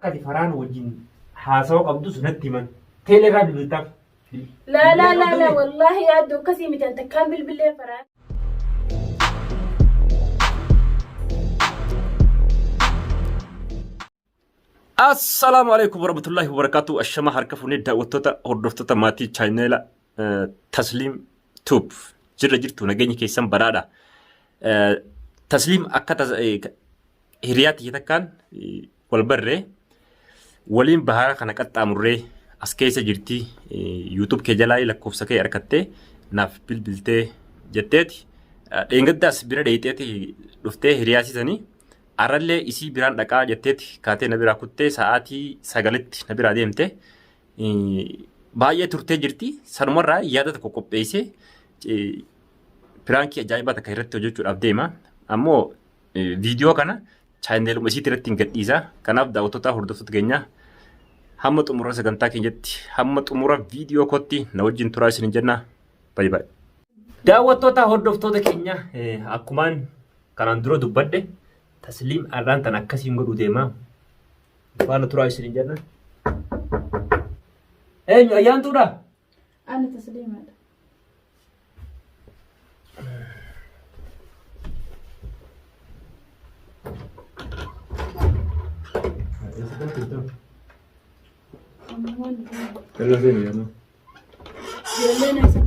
Akka ati Faraan wajjin haasawa qabdus natti himan. Teelee irraa bilbiltaaf. Laa laa laa laa wallaahi yaaddoo akkasii miti an takkaan bilbilee Faraan. Assalaamu alaikum warahmatullahi wabarakatuh. Ashama harka fuunee daawwattoota hordoftoota maatii chaayinela Tasliim Tube jirra jirtu nageenya keessan badhaadha. Tasliim akka hiriyaa tiyya takkaan wal barree waliin bahaara kana qaxxaamurree as keessa jirti YouTube kee jalaa lakkoofsa kee arkattee naaf bilbiltee jetteeti. Dheengaddaas bira dheeyxeeti dhuftee hiriyaa siisanii arrallee isii biraan dhaqaa jetteeti kaatee na biraa kuttee sa'aatii 9tti na biraa deemte. Baay'ee turtee jirti. Sanumarraa yaada tokko qopheessee piraankii ajaa'ibaa takka irratti hojjechuudhaaf deema. Ammoo viidiyoo kana chaayineluma isiitti irratti hin gadhiisa. Kanaaf daawwattoota hordoftoota keenya hamma xumura sagantaa keenyatti hamma xumura viidiyoo kootti na wajjin turaa isin jenna. Baay'ee baay'ee. Daawwattoota hordoftoota keenya akkumaan kanaan dura dubbadhe tasliim arraan tan akkasiin godhuu deema. Faana turaa isin jenna. Eenyu ayyaantuudha? Ani tasliimaadha. Ijoolleen eessa?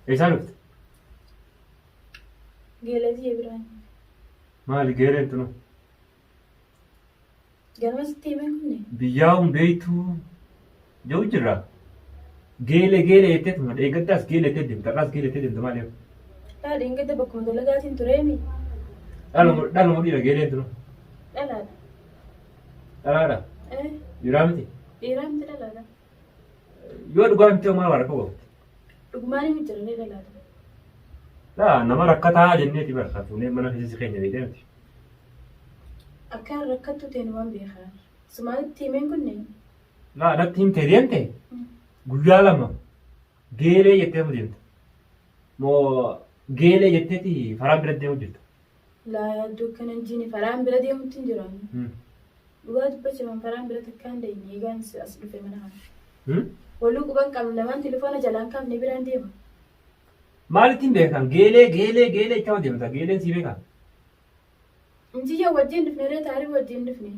Eessaa dhufte? Geelatii biraan. Maali geeleen tunu? Ganama sitti himee kunne. Biyyaa hin beektu jedhu jirra. Geele geele jettee tuma dheegaddaas geele jettee deemta har'aas geele jettee deemta maali? Laa dheengadda bakkuma dalagaatiin tureemi. Dhaluma dhaluma dhiira geeleen tunu. Dhalaadha. Dhalaadha. Eh, Dhiiraa miti. dhiiraa miti dhalaadha. Yoo dhugaa miti maal waa rakkoo qabdi? Dhugumaan himi jiranii dhalaadha. Laa nama rakkataa jenneeti barka fuunee mana keessa si keenya beektee miti. Akka rakkattu ta'e numaan beekaa. Sumaanitti himeen kunne. Laa natti himtee deemte guyyaa 2 geelee jettee mu deemte. Moo geelee jetteeti faraan bira deemu jirta. Laa yaaddoo akkana hin jiine faraan bira deemutti hin jiru. Dhugaa dubbachuuf faraan bira takkaa hin deemne eegaan as dhufe mana kana. Waluu quban qabnu lamaan telefoona jalaan kaafne biraan deema. Maalittiin beekan geelee geelee geelee jechaa deemta geeleen sii beekaa. Injiyya wajjin dhufne ree taarii wajjin dhufne.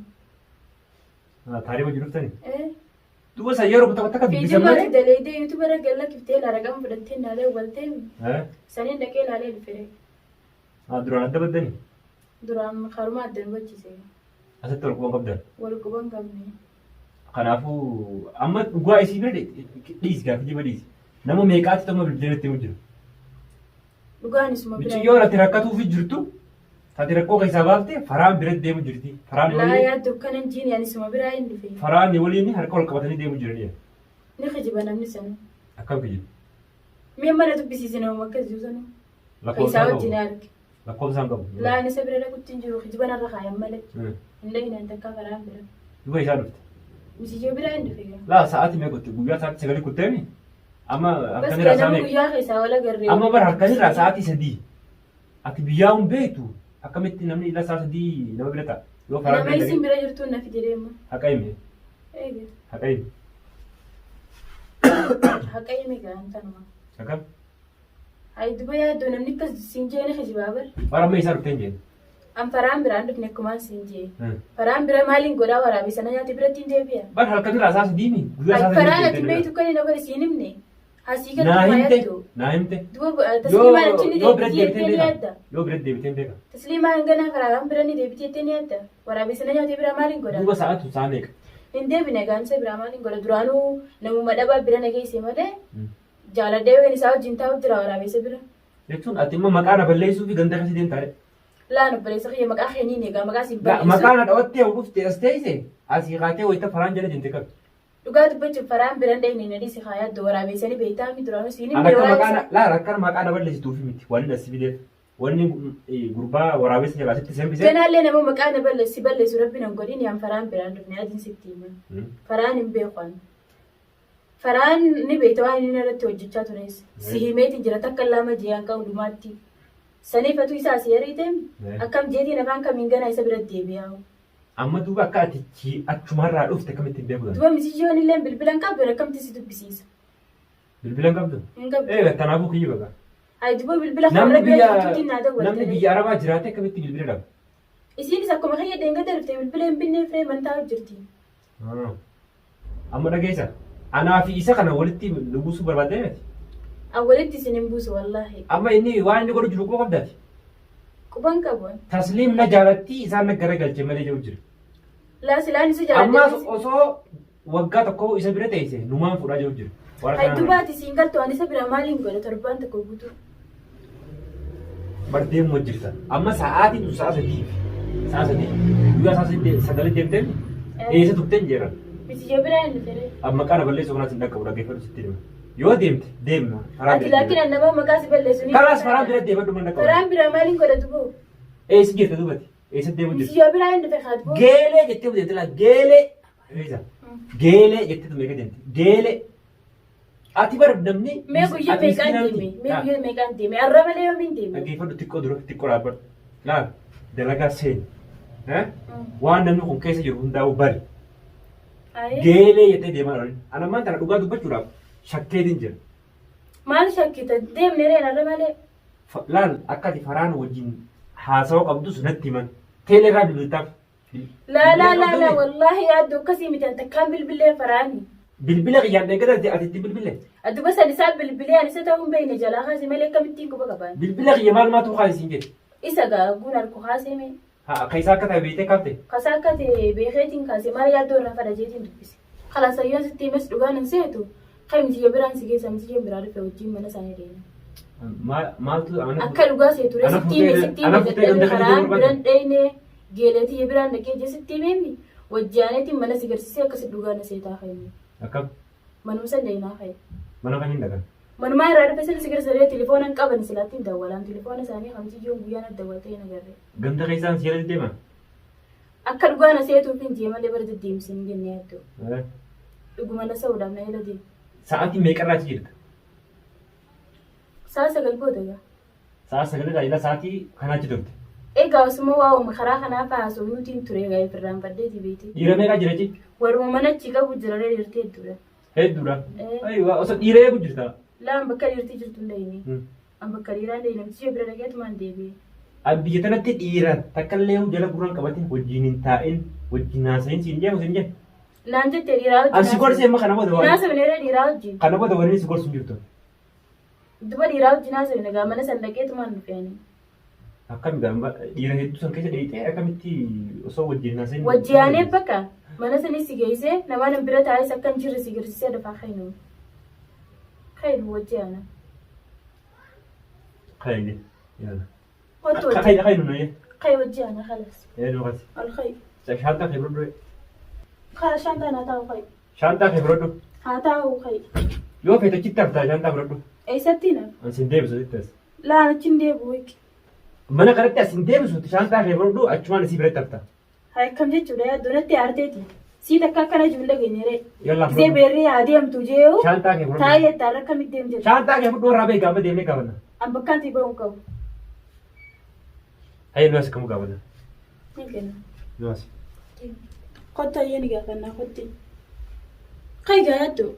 Taarii wajjin dhuftani? Eh. Duuba san yeroo takka takka dubbisan Fiijiba malee. ati daleedee yuutuuba irra galla kiftee laaraqama fudhattee naalee waltee Eh? saniin dhaqee laalee dhufe ree. Ah, duraan adda baddani? Duraan karuma adda nu bachise. Asitti wal quban qabdan. Wal quban qabne. Kanaafuu amma dhugaa isii bira dhiisi gaafa jiba dhiisi. Nama meeqaatti amma bilbilee natti himu jira. Dhugaan isuma bira. Miciyyoon ati rakkatuufi jirtu ati rakkoo keessaa baafte faraan bira deemu jirti. Faraan Laa waliin yaaddu akkana hin jiini ani isuma biraa hin dhufe. faraan waliin harka wal qabatanii deemu jirani. Ni kijiba namni sanuu. Akkam kijiba. Mee mana dubbisiise namuma akkas jiru sanuu. Ka Lakkoofsa isaa hin wajjin qabu. arge. Lakkoofsa hin qabu. Laa ani isa bira dhaqutti hin jiru kijiba narra kaayan malee. Hin dhayinaan takkaa faraan bira. Duba isaa dhufte. Misiyyoo biraa hin dhufe gaa. Laa sa'aatii meeqa kutte? Guyyaa sa'aatii sagalii kutteemi? Amma Bas halkan irraa sa'a ganama meeqa? guyyaa keessaa wal agarree. Amma bara halkan irraa sa'aatii 3. Ati biyyaa hin beektu akkamitti namni ila sa'a 3 nama bira ta'a? Yoo karaa Nama bira isin bira jirtuun na fide deema. Haqa himi. Eega. Haqa himi. Haqa himi gaa tanuma. Akkam? Hayi duba yaaddoo namni akkas siin jee ni kijibaa bar. Bara amma isaa dhuftee hin jeen. An faraan biraan dhufne akkumaan siin jee. Faraan bira maaliin godhaa waraabee sana nyaate biratti hin deebi'a. Bar halkan irraa sa'a sadiimi guyyaa sa'a Hayi sadii faraan ati deemtee beektu kan hin agarre siin himne. Hasii Naa galtu himte yaaddu. naa himte. Duba Yoo tasliimaan achi ni yoo bira deebiti deebitee jettee ni beeka. yaadda. Yoo bira deebitee beeka. Tasliimaan hanganaa faraan bira ni deebiti jettee ni yaadda. Waraabee sana nyaate bira maaliin godha? Duuba sa'aatu sa'a meeqa? Hin deebine gaansa biraa maaliin godha? Duraanuu namuma dhabaa bira na geesse malee jaaladhee waan isaa wajjin taa'u jira waraabeessa bira. Jechuun ati immoo maqaa na balleessuu fi ganda keessa deemtaa dha. Laan obboleessa kiyya maqaa kee niin egaa maqaa siin balleessu. Maqaa na dhawattee dhuftee as teesse asii kaatee wayita faraan jala deemte qabi. Dhugaa dubbachuuf faraan biran dhayne na dhiisi haa yaaddu waraabeessanii beektaa mi duraanuu siin hin An akka beekaa maqaa na laa rakkan maqaa na balleessituufi miti waan inni as fideef. Wanni gurbaa waraabessa jalaa sitti sembise. Ganaallee nama maqaa na balleessi balleessu rabbi nan godhin yaan faraan biraan dhufne adiin sitti hima. Faraan hin beeku ani. Faraan ni beekta waan inni irratti hojjechaa tures. Si himeetiin jira takka lama ji'aan qabu dhumaatti. Saniifatu isaa asii ariiteem akkam jeetiin afaan kamiin ganaa isa bira deebi'aa. Amma duuba akka ati achumarraa dhufte akkamittiin beekuu danda'a? Duba misiyyoon illee bilbila hin qabdu akkamitti si dubbisiisa? Bilbila hin qabdu? Hin qabdu. Ee kanaafuu kiyyi baga. Ay duba bilbila Namni kana bira biyya jirtuutiin naa namni dawwalte. biyya Arabaa jiraate akkamitti bilbila dhaba? Isiinis akkuma kiyya deengada dhufte bilbila hin binne firee mantaa jirti. Amma dhageessa. Anaa fi isa kana walitti nu buusuu barbaadde miti. An walitti isin hin buusu wallaahi. Amma inni waan inni godhu jiru quba qabdaati. Quban qabu. Tasliim na jaalatti isaan na garagalche malee jiru jira. Laa silaan isa Ammaas jaaladhe. osoo waggaa tokko isa bira teesse numaan fuudhaa jiru jira. Warra Ay kana dubaati siin galtu ani isa bira maaliin godhe torbaan tokko guutuu. bar deemuma jirta. Amma sa'aatiin tun sa'a 3. Sa'a 3. Guyyaa sa'a 9 deemteen eessa turteen jeera. Misiyyoo biraa hin dhufere. Amma maqaa na balleessuu kanaas hin dhaqqabu dhaggeeffadhu sitti hima. Yoo deemte deemna. Karaa Ati laakiin an nama maqaa si balleessu ni. Karaas faraan bira deemadhu mana qabu. Faraan bira maaliin godhe duboo? Eessa jirta duubati? Eessa deemu jirta? Misiyyoo biraa hin dhufe haadboo. Geelee jettee deemte laa geelee. Eessa? Geelee jettee meeqa deemte? Geelee. Ati bar namni. Mee guyyaa ati meeqaan miskiina deeme? miti. Mee guyyaa meeqaan deeme? Arra malee yoomiin deeme? Dhaggeeffadhu xiqqoo dura xiqqoo dhaabbadhu. Laal dalagaa seeni. Waan namni kun keessa jiru hundaa'u bari. Ayee. Geelee jettee deemaa oolin. Ana ammaan tana dhugaa dubbachuudhaaf shakkeetiin jira. Maal shakkita? Deemne reen arra malee. Laal akka ati faraan wajjin haasawa qabdus natti himan. Teelee irraa bilbiltaaf. Laa laa laa laa wallaahi yaaddu akkasii miti an takkaan bilbilee faraani. Bilbila kiyyaan deeggarate ati itti bilbile. Aduba san isaa bilbilee ani isa ta'uu hin beekne jalaa kaase malee akkamittiin quba qabaan. Bilbila kiyya maal maatu kaase siin jedhe. Isa gaa guun harku kaasee mee. Haa keessaa akka ta'e beektee kaafte. Kasaa akka ta'e beekeetiin kaase maal yaaddoo irraa fadha jeetiin dubbise. Kalaas ayyoon sitti himes dhugaan hin seetu. Kan misiyyo biraan si geessa misiyyoon biraa dhufe wajjin mana isaanii deema. Maaltu ana Akka dhugaa seetu Ana sitti hime fuutee- sitti hime ana fuutee dadhabe ganda karaan keessa biran dheyne geeleetii biraan dhaqee jee sitti himemi wajjaaneetiin mana si garsiisee akkasi dhugaa na seetaa fayyee. Akkam Manuma san deemaa fayyee. mana kamiin dhaqan? Manumaa irraa dhufe sana si garsiisee telefoona hin qaban silaatti hin dawwalaan telefoona isaanii kamtiyyoon guyyaan adda dawwaltee hin agarre. Ganda keessaan si jala deema? Akka dhugaa na seetuuf hin jee malee bara deddeemsin hin jenne yaaddoo. Dhuguma na sa'uudhaaf na jala deema. Sa'aatii meeqarraa achi jirta? Sa'a 9 booda gaa. Sa'a 9irraa ila sa'aatii kanaa achi turte. Egaa osuma waa'uma karaa kanaa fa'aa haasofnuutiin ture egaa ifirraan faddeeti beeti. Dhiira meeqaa jira achi? Waruma mana achi qabu jira ree dhiirti hedduudha. Hedduudha. Eh. Ayiwa osoo dhiira eegu jirta. Laa an bakka dhiirti jirtu hin dhayne. An bakka dhiiraa hin dhayne namtichi bira dhaqeetumaan deebi'e. An biyya tanatti dhiira takka illee jala gurraan qabatin wajjin hin taa'in wajjin haasayin siin jedhamu siin jedhu. Naan jette dhiiraa wajjin. An si gorsee amma kana booda Hin waan haasofne ree dhiiraa wajjin. kana booda waliin si gorsu hin jirtu. Duba dhiiraa wajjin haasofne gaa mana san dhaqeetumaan dhufe ani. Akkami gaa dhiira hedduu san keessa dheeyxee akkamitti osoo wajjin haasayin. Wajji aanee bakka mana sanis si geessee namaan hin bira taa'es akka hin jirre si garsiisee dhufaa kaynu. Kaynu wajji aana. Kayne. Yaala. Kottu wajji. Kayne kaynu nayee. Kay wajji aana khalas. Ee nuqati. Ol kay. Shaantaa kee fudhadhu. Khala shaantaan haa taa'u kay. Shaantaa kee fudhadhu. Haa taa'u kay. Yoo feete achitti haftaa shaantaa fudhadhu. Eessatti na? An sin deebisu sitti as. Laan achi hin deebi'u hiiki. Mana kanatti as hin deebisu shaantaa kee fudhadhu achumaan isii biratti hafta. Haa akkam jechuudha yaaddoo natti aarteeti. Sii takka akkana jiru hin dhageenye ree. Yallaa Gisee fudhadhu. beerree haa deemtu jee'u. Shaantaa kee fudhadhu. Taa'ee jettaa akkamitti deemte? Shaantaa kee fudhadhu irraa beekaa amma deemnee gaafanna. An bakkaan tii ba'uun qabu. Hayyee nu as kamuu gaafanna. Ni kenna. Nu as. Kottu ayyee ni gaafannaa kotti. Kai gaa yaaddoo.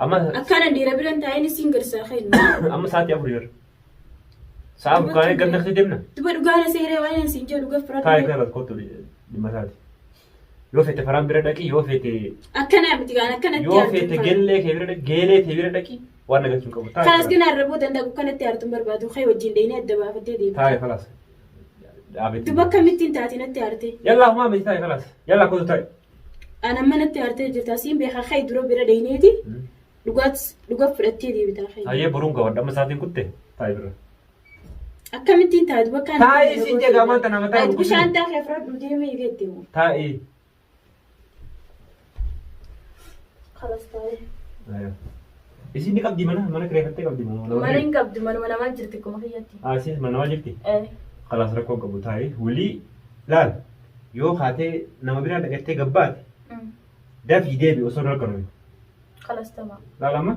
Amma Akkana dhiira biran taa'een siin garsaa kennu. amma sa'aatii 4 yeroo. Sa'a 4 kaanee ganda keessa deemna. Duba dhugaana seeree waan hin siin jedhu gaf Taa'ee fudhatu. kana kottu dhimma isaati. Yoo feete faraan bira dhaqi yoo feete Akkana miti gaan akkanatti yoo feete gellee kee bira dhaqi geelee kee bira dhaqi waan nagalchuun qabu. Taa'ee Kanas gina arraboo danda'u kanatti aartuun barbaadu kai wajjin deemee adda baafattee deemte. Taa'ee kalaas. Dhaabetti. Duba akkamittiin taate natti aarte. Yallaa humaa miti taa'ee kalaas. Yallaa kottu taa'e. An amma natti aartee jirta siin beekaa kai dura bira deemeeti dhugaas dhuga fudhattee deebitaa kai. Hayyee boruun gaafadha amma sa'aatiin kutte taa'ee bira. Akkamittiin taate duba akkaan. Taa'ee siin jedha amaan tana mataa Ati bishaan taa'ee fudhadhu deemee eeggatte moo. Taa'ee. Kalas taa'ee. Isin ni qabdi mana mana kireeffattee qabdi moo? Mana hin qabdu manuma namaa jirti akkuma kiyyatti. Ah isin mana namaa jirti? Eh. Kalaas rakkoo qabu taa'ee walii laal yoo kaatee nama biraa dhaqattee gabbaate dafii deebi osoo hin halkanuu. Kalas tamaa. Laal amma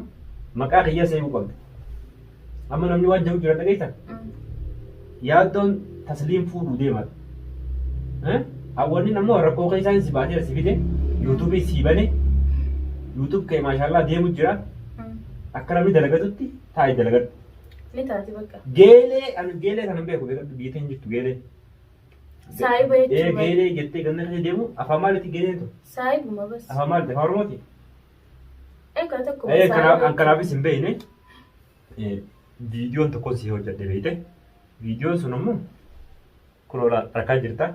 maqaa kiyyaa seequu qabda. Amma namni waan jiru jira dhageessa. Yaaddoon Tasliim fuudhuu deema. Awwanni ammoo rakkoo keessaan si baatee si fide yuutuubii si bane yuutuub kee maashaallaa deemu jira. Akka namni dalagatutti taa'ee dalagadhu. Ni taati bakka. Geelee ani geelee kana hin beeku beekadhu biyya keenya jirtu geelee. Saayiba Ee jechuun maal? geelee jettee ganna keessa deemu afaan maaliiti geeleen tun? Saayibuma bas. Afaan maaliiti afaan Oromooti? Egaa tokko Ee kanaaf an kanaafis hin beekne viidiyoon tokko si hojjedhe beekte. Viidiyoon sun ammoo kunoo rakaa jirta.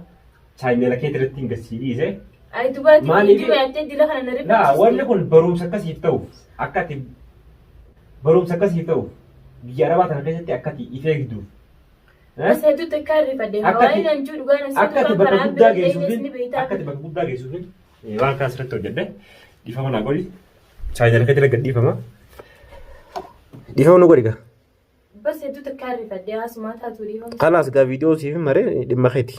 Chaayinela keetii irratti hin gassii dhiise. Ay dubaati Maaliif- viidiyoo yaattee dila kana na Laa rifachiiste. wanni kun barumsa akkasiif ta'uuf akka ati barumsa akkasiif ta'uuf biyya arabaa tana keessatti akka ati if eegduuf. Eh? Bas hedduu takkaa rifadhe. Akka ati- Hawaayii nan jiru dhugaa na Akka ati situ bakka karaa guddaa bira deemes ni geessuufin beektaa. akka ati bakka guddaa geessuufin waan kana asirratti hojjedhe dhiifama naa godhi. Chaayinala keetii irra gad dhiifama. Dhiifama nu godhi gaa. Bas hedduu takkaa rifadhe haasumaa taatu dhiifama. Kalaas gaa viidiyoo siif maree dhimma keeti.